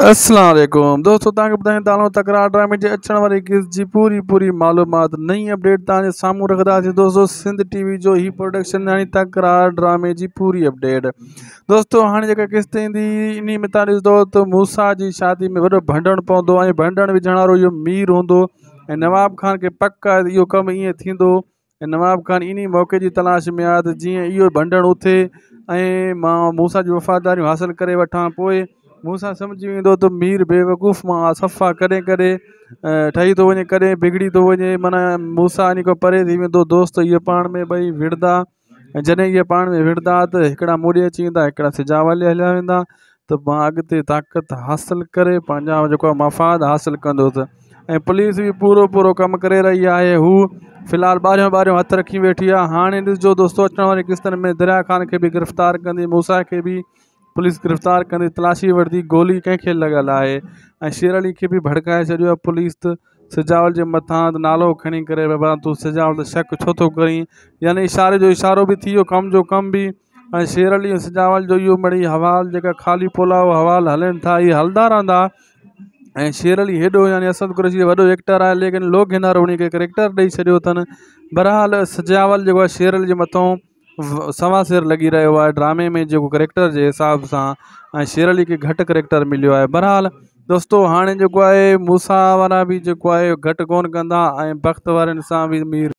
اسلام عليڪم دوستو توهان کي ٻڌايون ٿا هلون تڪرار ڊرامي جي اچڻ واري قسط جي پوري پوري معلومات نئين اپڊيٽ توهان جي سامهون رکنداسين دوستو سنڌ ٽي وي جو هي پروڊڪشن يعني تڪرار ڊرامي جي پوري اپڊيٽ دوستو هاڻي جيڪا قسط ايندي انهي ۾ توهان ڏسندو ته موسيٰ جي شادي ۾ وڏو ڀنڊڻ پوندو ۽ ڀنڊڻ وجهڻ وارو اهو مير هوندو ۽ نواب خان کي پڪ آهي ته اهو ڪم ائين ٿيندو ۽ نواب خان انهي موقعي جي تلاش ۾ آهي ته جيئن اهو ڀنڊڻ اٿي ۽ مان موسيٰ جون وفاداريون حاصل ڪري وٺان پوء موسيٰ سمجهي ويندو ته مير بيوقوف مان آهي صفا ڪڏهن ڪڏهن ٺهي ٿو وڃي ڪڏهن بگڙي ٿو وڃي معنيٰ موسيٰ انهي کان پري ٿي ويندو دوست اهي پاڻ ۾ ٻئي وڙهندا ۽ جڏهن اهي پاڻ ۾ وڙهندا ته هڪڙا مون ڏي اچي ويندا هڪڙا سجاول ڏي هليا ويندا ته مان اڳتي طاقت حاصل ڪري پنهنجا جيڪو آهي مفاد حاصل ڪندس ۽ پوليس به پورو پورو ڪم ڪري رهي آهي هو في الحال ٻاهريون ٻاهريون هٿ رکي ويٺي آهي هاڻي ڏسجو دوستو اچڻ واري قسطن ۾ دريا خان کي به گرفتار ڪندي موسيٰ کي به پوليس گرفتار ڪندي تلاشي وٺندي گولي ڪنهن کي لڳل آهي ۽ شير علي کي به ڀڙڪائي ڇڏيو آهي پوليس ته سجاول جي مٿان نالو کڻي ڪري بابا تون سجاول تي شڪ ڇو ٿو ڪرين يعني اشاري جو اشارو به ٿي ويو ڪم جو ڪم به ۽ شير علي ۽ سجاول جو اهو مڙئي حوال جيڪا خالي پلاء حوال هلن ٿا اهي هلندا رهندا ۽ شير علي هيڏو يعني اسد قريشي وڏو ايڪٽر آهي ليڪن لوگ هن انهي کي ڪريڪٽر ڏئي ڇڏيو اٿن بهرحال سجاول جيڪو آهي شير علي جي مٿو سوا سير لڳي رهيو آهي ڊرامي ۾ جيڪو ڪريڪٽر جي حساب سان ۽ شير علي کي گهٽ ڪريڪٽر مليو آهي بهرحال دوستو هاڻي جيڪو آهي موسيٰ وارا به جيڪو آهي گهٽ ڪونه ڪندا ۽ بخت وارن سان به مير.